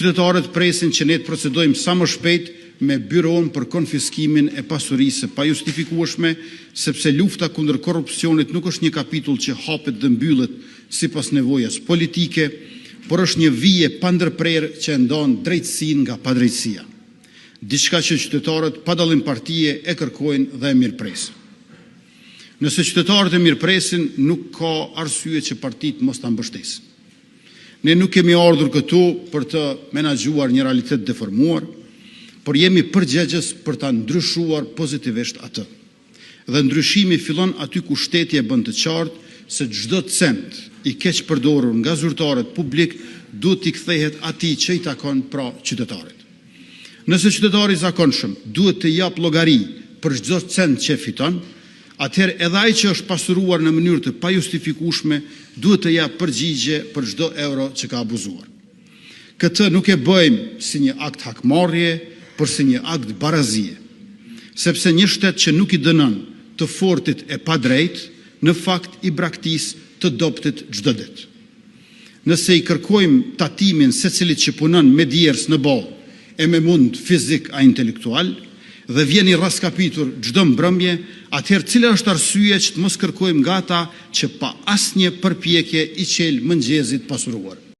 Qytetarët presin që ne të procedojmë sa më shpejt me Byronë për konfiskimin e pasurisë së pajustifikueshme, sepse lufta kundër korrupsionit nuk është një kapitull që hapet dhe mbyllet sipas nevojës politike, por është një vijë e pandërprerë që e ndan drejtësinë nga padrejtësia. Diçka që qytetarët, pa dallim partie, e kërkojnë dhe e mirëpresin. Nëse qytetarët e mirëpresin, nuk ka arsye që partitë të mos e mbështesin. Ne nuk kemi ardhur këtu për të menaxhuar një realitet të deformuar, por jemi përgjegjës për ta ndryshuar pozitivisht atë. Dhe ndryshimi fillon aty ku shteti e bën të qartë se çdo cent i keqpërdorur nga zyrtarët publikë duhet t'i kthehet atij që i takon, pra qytetarit. Nëse qytetari i zakonshëm duhet të japë llogari për çdo cent që e fiton, atëherë edhe ai që është pasuruar në mënyrë të pajustifikueshme duhet të japë përgjigje për çdo euro që ka abuzuar. Këtë nuk e bëjmë si një akt hakmarrjeje, por si një akt barazie. Sepse një shtet që nuk i dënon të fortit e padrejtë, në fakt i braktis të dobëtit çdo ditë. Nëse i kërkojmë tatimin secilit që punon me djersë në ballë e me mund fizik a intelektual dhe vjen i rraskapitur çdo mbrëmje, atëherë cila është arsyeja që të mos kërkojmë nga ata që pa asnjë përpjekje i çel mëngjesi të pasuruar?